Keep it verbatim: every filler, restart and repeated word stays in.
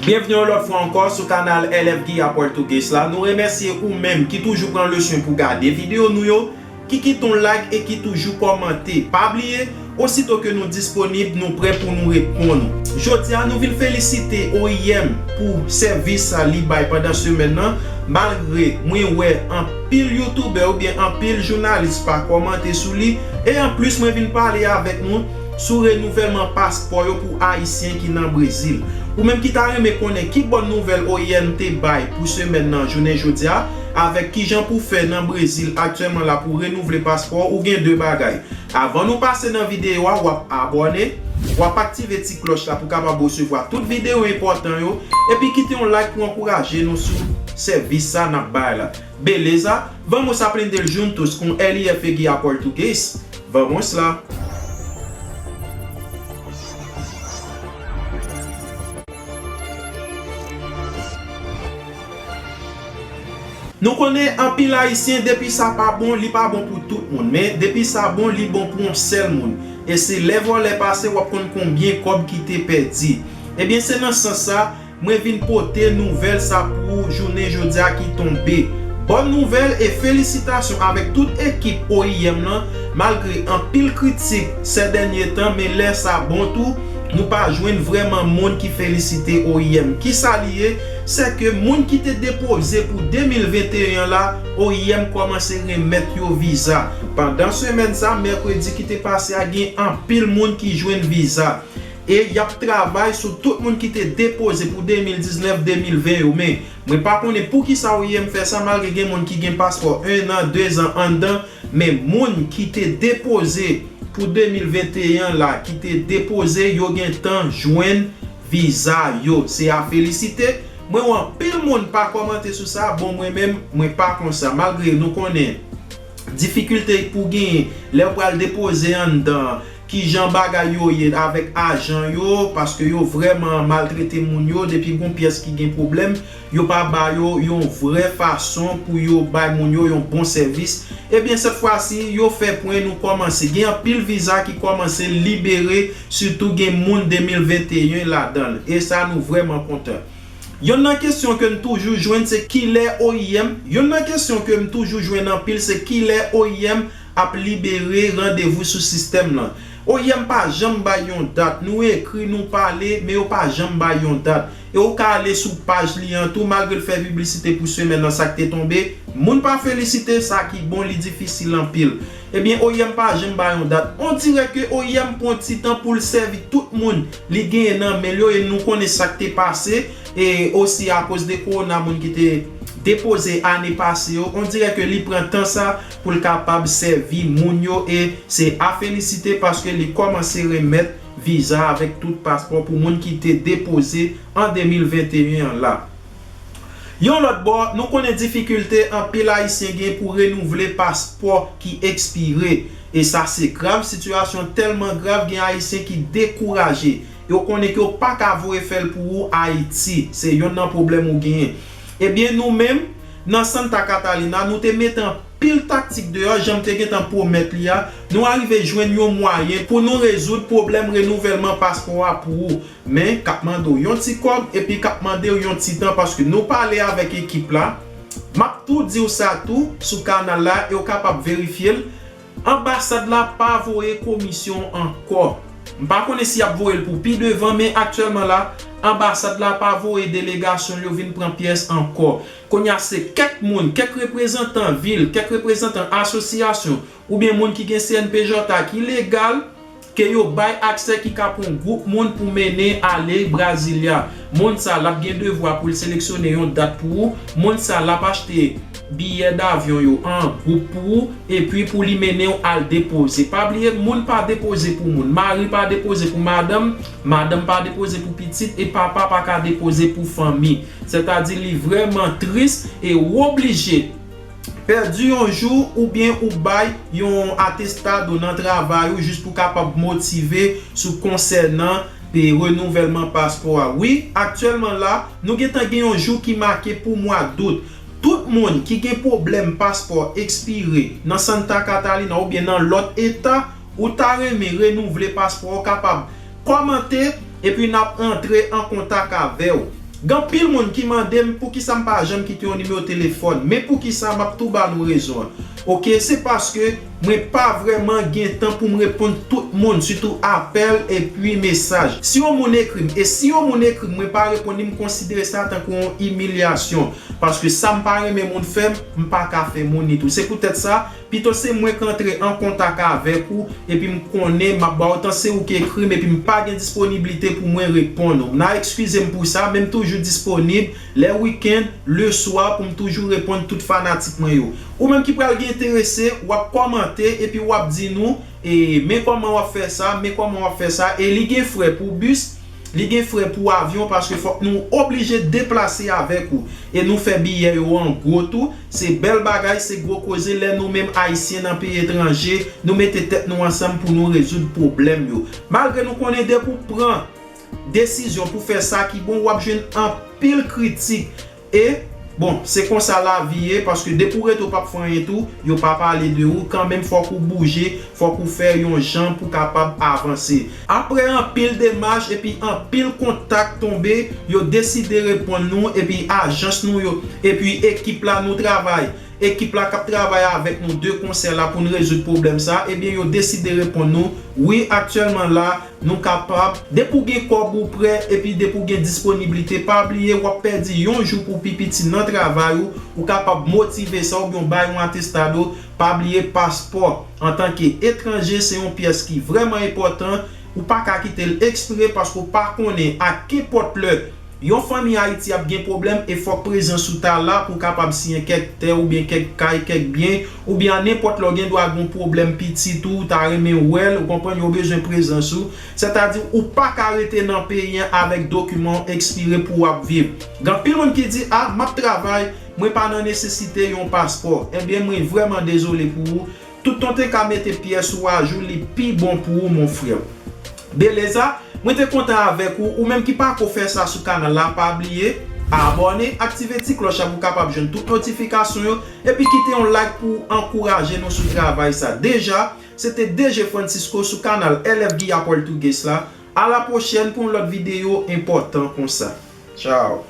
Byenvni yon lòt fwa ankò sou kanal L F Guia Português la. Nou remèsye ou menm ki toujou pran le swen pou gade videyo nou yo, ki kite yon like e ki toujou kòmante. Pa bliye, osito ke nou disponib, nou prè pou nou reponn ou. Jodi a, nou vin felisite O I M pou sèvis sa li bay pandan semèn nan, malgre mwen wè anpil youtubè oubyen anpil jounalis pa kòmante sou li, e anplis mwen vin pale avèk nou sou renouvèlman paspò yo pou Ayisyen ki nan Brezil. Ou menm ki ta renmen konnen ki bòn nouvèl O I M te bay pou semèn nan jounen jodi a, avèk kijan pou fè nan Brezil aktyèlman la pou renouvle paspò, ou gen de bagay. Avan nou pase nan videyo a, w ap abòne, w ap aktive ti klòch la pou kapab resevwa tout videyo enpòtan yo, epi kite yon like pou ankouraje nou sou sèvis sa n ap bay la. Beleza? Vamos aprender juntos com L F Guia Português? Vamos lá! Nou konnen anpil Ayisyen, depi sa pa bon, li pa bon pou tout moun. Men, depi sa bon, li bon pou yon sèl moun. E se lè vòlè pase, w ap konn konbyen kòb ki te pèdi. Ebyen, se nan sans sa, mwen vin pote nouvèl sa pou ou jounen jodi a ki tonbe. Bòn nouvèl e felisitasyon avèk tout ekip O I M lan, malgre anpil kritik sè dènye tan, men lè sa bon tou, nou pa jwenn vrèman moun ki felisite O I M. Kisa li ye? Sè ke moun ki te depoze pou de mil venteyen an la, O I M kòmanse renmèt yo viza. Pandan semèn sa, mèkredi ki te pase a, gen anpil moun ki jwenn viza. E y ap travay sou tout moun ki te depoze pou de mil diznèf, de mil ven yo. Men, mwen pa konnen poukisa O I M fè sa, malgre gen moun ki gen paspò en an, de zan anndan, men moun ki te depoze pou de mil venteyen an la, ki te depoze, yo gentan jwenn viza yo. Se a felisite. Mwen wè anpil moun pa kòmante sou sa, bon, mwen menm, mwen pa konsa. Malgre nou konnen difikilte pou genyen lè w pral depoze anndan, kijan bagay yo ye avèk ajan yo, paske yo vrèman maltrete moun yo, depi gon pyès ki gen pwoblèm, yo pa ba yo yon vrè fason pou yo bay moun yo yon bon sèvis. Ebyen, sèt fwa si, yo fè pwen, nou kòmanse gen anpil viza ki kòmanse libere, sitou gen moun de mil venteyen ladan l, e sa nou vrèman kontan. Yonn nan kesyon ke m toujou jwenn se kilè O I M, yonn nan kesyon ke m toujou jwenn anpil se kilè O I M ap libere randevou sou sistèm lan. O I M pa janm bay yon dat, nou ekri, nou pale, men yo pa janm bay yon dat. E ou ka ale sou paj li an tou, malgre l fè piblisite pou semèn nan, sa k te tonbe, moun pa felisite, sa ki bon, li difisil anpil. Ebyen, O I M pa janm bay yon dat. On dirè ke O I M pran ti tan pou l sèvi tout moun li genyen nan men l yo, e nou konnen sa k te pase, e osi akoz de kowona, moun ki te depoze ane pase yo, on dirè ke li pran tan sa pou l kapab sèvi moun yo, e se a felisite paske li kòmanse renmèt viza avèk tout paspò pou moun ki te depoze an de mil venteyen an la. Yon lòt bò, nou konnen difikilte anpil Ayisyen gen pou renouvle paspò ki ekspire. E sa se grav, sitiyasyon tèlman grav, gen Ayisyen ki dekouraje. Yo konnen ke yo pa ka voye fè l pou ou Ayiti. Se yonn nan pwoblèm ou genyen. Ebyen, nou menm, nan Santa Catalina, nou te mete anpil taktik deyò, jan m te gentan pwomèt li a. Nou arive jwenn yon mwayen pou nou rezoud pwoblèm renouvèlman paspò a pou ou. Men, k ap mande w yon ti kòb, epi k ap mande w yon ti tan, paske nou pale avèk ekip la. M ap tou di w sa tou sou kanal la, e w kapab verifye l. Anbasad la pa voye komisyon ankò. M pa konnen si y ap voye l pou pi devan, men aktyèlman la, anbasad la pa voye delegasyon l yo vin pran pyès ankò. Kounye a, se kèk moun, kèk reprezantan vil, kèk reprezantan asosyasyon, oubyen moun ki gen C N P J a ki legal, ke yo bay aksè ki ka pou yon gwoup moun pou mennen ale Brasilia. Moun sa l ap gen devwa pou l seleksyone yon dat pou ou. Moun sa l ap achte biyè davyon yo an gwoup pou ou, epi pou li mennen w al depoze. Pa bliye, moun pa depoze pou moun. Mari pa depoze pou madanm, madanm pa depoze pou pitit, e papa pa ka depoze pou fanmi. Sètadi, li vrèman tris e w oblije pèdi yon jou oubyen ou bay yon atestado nan travay ou jis pou kapab motive sou konsènan pe renouvèlman paspò a. Wi, aktyèlman la, nou gentan gen yon jou ki make pou mwa dout. Tout moun ki gen pwoblèm paspò ekspire nan Santa Catalina oubyen nan lòt eta, ou ta renmen renouvle paspò, ou kapab kòmante, epi n ap antre an kontak avè w. Gen anpil moun ki mande m poukisa m pa janm kite yon nimewo telefòn, men poukisa m ap tou ba nou rezon an. Oke, se paske mwen pa vrèman gen tan pou m reponn tout moun, sitou apèl epi mesaj. Si yon moun ekri m, e si yon moun ekri m, mwen pa reponn li, m konsidere sa tankou yon imilyasyon. Paske sa m pa renmen moun fè m, m pa ka fè moun li tou. Se poutèt sa, pito se mwen k antre an kontak avèk ou, epi m konnen m ap ba w tan, se ou k ekri m, epi m pa gen disponiblite pou mwen reponn ou. N a eskize m pou sa, men m toujou disponib lè wikenn, leswa, pou m toujou reponn tout fanatik mwen yo. Ou menm ki pral gen enterese, w ap kòmante, epi w ap di nou, e, men kòman w ap fè sa, men kòman w ap fè sa, e li gen frè pou bis, li gen frè pou avyon, paske fòk nou oblije deplase avèk ou. E nou fè biyè yo an gwo tou. Se bèl bagay, se gwo koze lè nou menm Ayisyen nan peyi etranje, nou mete tèt nou ansanm pou nou rezoud pwoblèm yo. Malgre nou konnen depi w pran desizyon pou fè sa ki bon, w ap jwenn anpil kritik. E, bon, se konsa lavi ye, paske depi w rete w p ap fè anyen tou, yo pa pale de ou, kanmenm fòk ou bouje, fòk ou fè yon jan pou kapab avanse. Apre anpil demach epi anpil kontak tonbe, yo deside reponn nou, epi ajans nou yo, epi ekip la nou travay, ekip la k ap travay avèk nou de konsè la pou n rezoud pwoblèm sa, ebyen yo deside reponn nou, wi, aktyèlman la, nou kapab. Depi w gen kòb ou prè, epi depi w gen disponiblite, pa bliye w ap pèdi yon jou pou pi piti nan travay ou, ou kapab motive sa oubyen w bay yon atestado, pa bliye paspò. Antanke etranje, se yon pyès ki vrèman enpòtan, ou pa ka kite l ekspire paske w pa konnen a kenpòt lè yon fanmi Ayiti ap gen pwoblèm e fòk prezans ou ta la pou w kapab siyen kèk tè oubyen kèk kay, kèk byen, oubyen a nenpòt lè w gen dwa gen yon pwoblèm pitit ou, ou ta renmen wè l, ou konprann, yo bezwen prezans ou. Sètadi, ou pa ka rete nan peyi an avèk dokiman w ekspire pou w ap viv. Gen anpil moun ki di, a, m ap travay, mwen pa nan nesesite yon paspò. Ebyen, mwen vrèman dezole pou ou. Tout tan w te ka mete pyès ou ajou, li pi bon pou ou, mon frè. Beleza, mwen te kontan avèk ou. Ou menm ki pako fè sa sou kanal la, pa bliye abòne, aktive ti klòch la pou w kapab jwenn tout notifikasyon yo, epi kite yon like pou w ankouraje nou sou travay sa. Deja, se te D J Francisco sou kanal L F Guia Português la. A la pwochèn pou yon lòt videyo enpòtan konsa. Tchao.